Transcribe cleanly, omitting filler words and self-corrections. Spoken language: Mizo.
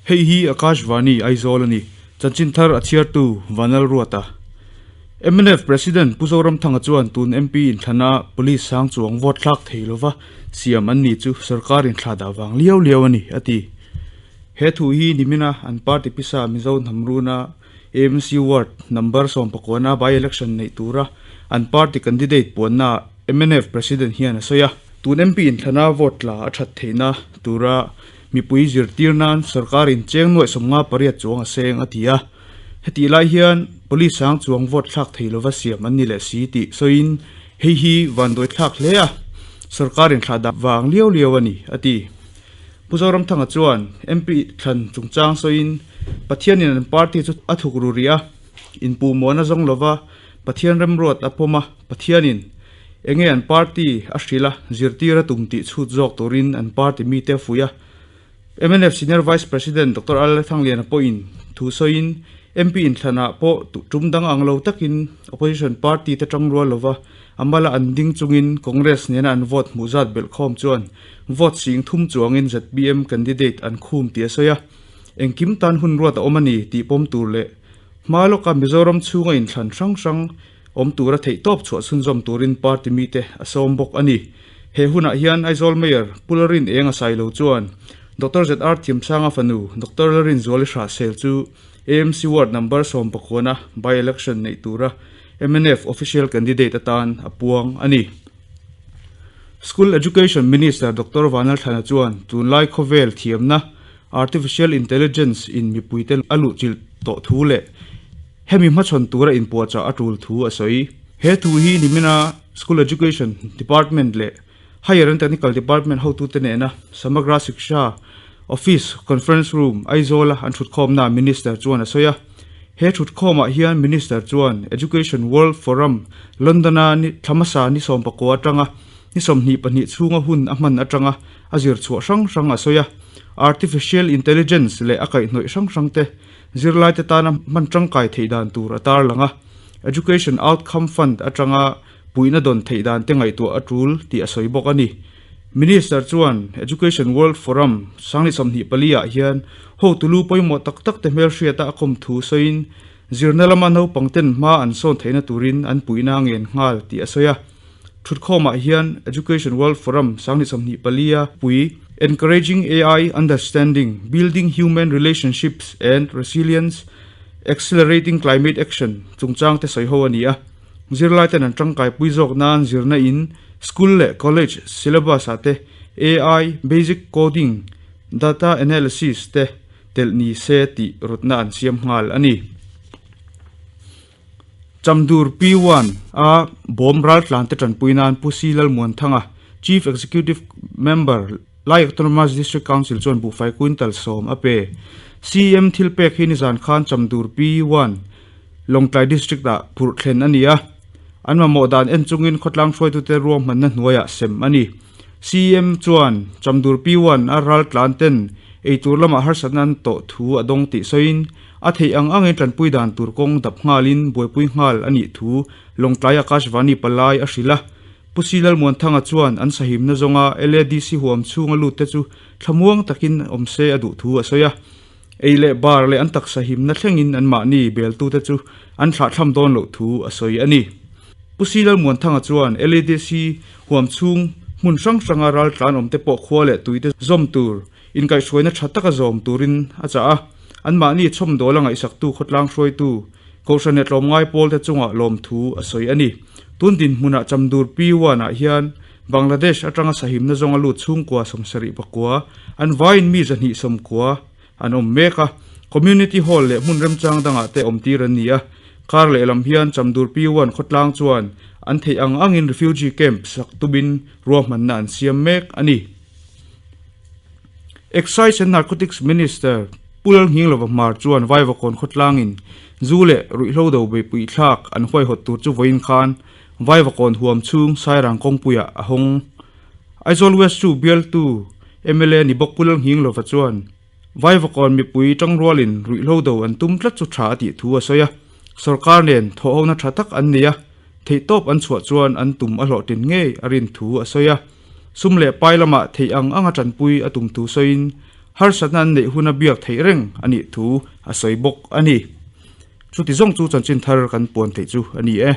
Hei hi Akashvani Aizawl a ni. Chanchin thar a chhiartu Vanal Ruata. Mnf President Pu Zoramthanga chuan tun MP inthlana Police sang chuang vote thlak thei lova siam an ni chu sorkar inthlah dah vang liau liau a ni, a ti. He thu hi nimina an party pisa Mizo hnam runa AMC ward number sawmpakua by election neih tura an party candidate puannaah mnf President hian a sawi a. Tun MP inthlana vote tla a that theihna tura mipui zirtir nan sorkarin cheng nuaih 58 chuang a seng a ti a. Hetih lai hian police sang chuang vote thlak thei lova siam an ni leh si tih sawiin hei hi vanduai thlak hle a, sorkarin thlah dah vang liau liau a ni a ti. Pu Zoramthanga chuan MP thlan chungchang sawiin Pathianin an party chu a thuk ru rih a, inpuhmuahna zawng lova Pathian remruat a pawm a, Pathianin enge an party a hrilh a, zirtir a tum tih chhut zawk turin an party mite a fuih a. Mnf Senior Vice President Doctor Al Thangliana pawhin thu sawiin MP inthlanah pawh tum dang ang lo takin Opposition party te tang rual lova a mala an ding chungin Congress nena an vote hmuh zat belhkhawm chuan vote sing thum chuangin zpm candidate an khum tih a sawi a. Engkim tan hun ruat a awm a ni tih pawm tur leh hma lawka Mizoram chhunga inthlan hrang hrang awm tura theihtawp chhuah chhunzawm turin party mite a sawm bawk a ni. He hunah hian Aizawl Mayor Pu Larin Eng a sailo chuan Doctor ZR Thiamsanga fanu Doctor Larin Zuali Hrahsel chu AMC Ward Number sawmpakuana by-election neih tura mnf official candidate atan a puang a ni. School Education Minister Doctor Vanlalthlana chuan tunlai khawvel thiamna Artificial Intelligence in mipuite a luhchilh tawh thu leh Hemi hmachhawn tura inpuahchah a tul thu a sawi. He thu hi nimina School Education Department leh Higher and Technical Department hotute nena Samagra Shiksha Office Conference Room, Aizawl-a an thutkhawmnaah Minister chuan a sawi a. He thutkhawmah hian Minister chuan Education World Forum, London-a ni thlamasa ni 19 atanga ni 22 chhunga hun a hman atanga a zir chhuah hrang hrang a sawi a. Artificial Intelligence leh a kaihhnawih hrang hrangte Zirlaite tana hman tangkai theih dan tur a tarlang a, Education Outcome Fund atanga puihna dawn theih dan te ngaihtuah a tul tih a sawi bawk a ni. Minister chuan Education World Forum sangli 24 ah hian hotu lu pawimawh tak tak te hmelhriata a kawm thu sawiin zirna lama naupang ten hma an sawn theihna turin an puihna a ngen nghal tih a sawi a. Thutkhawmah hian Education World Forum sangli 24 a pui Encouraging AI Understanding, Building Human Relationships and Resilience, Accelerating Climate Action chungchang te sawi ho a ni a. Zirlai ten an tangkaipui zawk nan zirna in school leh college syllabus ah te AI, basic coding, data analysis te telh ni se tih rawtna an siam nghal a ni. Chamdur P1 a bawm raltlan te tanpui nan Pu Si Lalmuanthanga, Chief Executive Member, Lai Autonomous District Council chuan buhfai quintal 10 a pe. CM thil pek hi nizan khan Chamdur P1, Lawngtlai District ah phurh thlen a ni a. An mamawh dan en chungin khawtlang hruaitute ruahmanna hnuaiah sem a ni. CM chuan Chamdur P1 a raltlan ten eitur lamah harsatna an tawh thu a dawng tih sawiin, a theih ang angin tanpui dan tur kawng dap nghalin buaipui nghal a nih thu Lawngtlai Akashvani palai a hrilh a. Pu Si Lalmuanthanga chuan an sahimna zawnga LADC huam chhunga lut te chu thlamuang takin awm se a duh thu a sawi a. Ei leh bar leh an taksa himna thlengin anmahni beltute chu an thlahthlam dawn loh thu a sawi a ni. Pu Si Lalmuanthanga chuan LADC huam chhung hmun hrang hranga raltlan awmte pawh khua leh tuite zawm tur inkaihhruaina tha taka zawm turin a chah a, anmahni chhawmdawl a ngaihsaktu khawtlang hruaitu Kohhran leh tlawmngai pawlte chungah lawmthu a sawi a ni. Tun dinhmunah Chamdur P1 ah hian Bangladesh atanga sahimna zawnga lut chhungkua 79 an vaiin mi 290 an awm mek a, Community Hall leh hmun remchang dangah te awmtir an ni a. Kar lehlam hian Chamdur P1 khawtlang chuan an theih ang angin refugee camp sak tumin ruahmanna an siam mek a ni. Excise and Narcotics Minister Pu Lalnghinglova Hmar chuan Vaivakawn khawtlangin zu leh ruihhlo do beihpui thlak an huaihawt tur chu vawiin khan Vaivakawn huam chhung Sairang kawngpuiah a hawng. Aizawl West chu bialtu mla ni bawk Pu Lalnghinglova chuan Vaivakawn mipui tangrualin ruihhlo do an tum tlat chu tha a tih thu a sawi a. Sorkar nen thawhhona tha tak an nei a, theihtawp an chhuah chuan an tum a hlawhtlin ngei a rin thu a sawi a. Sum leh pai lamah theih ang anga tanpui a tum thu sawiin harsatna an neih huna biak theih reng a nih thu a sawi bawk a ni. Chuti zawng chu chanchin thar kan puan theih chu a ni e.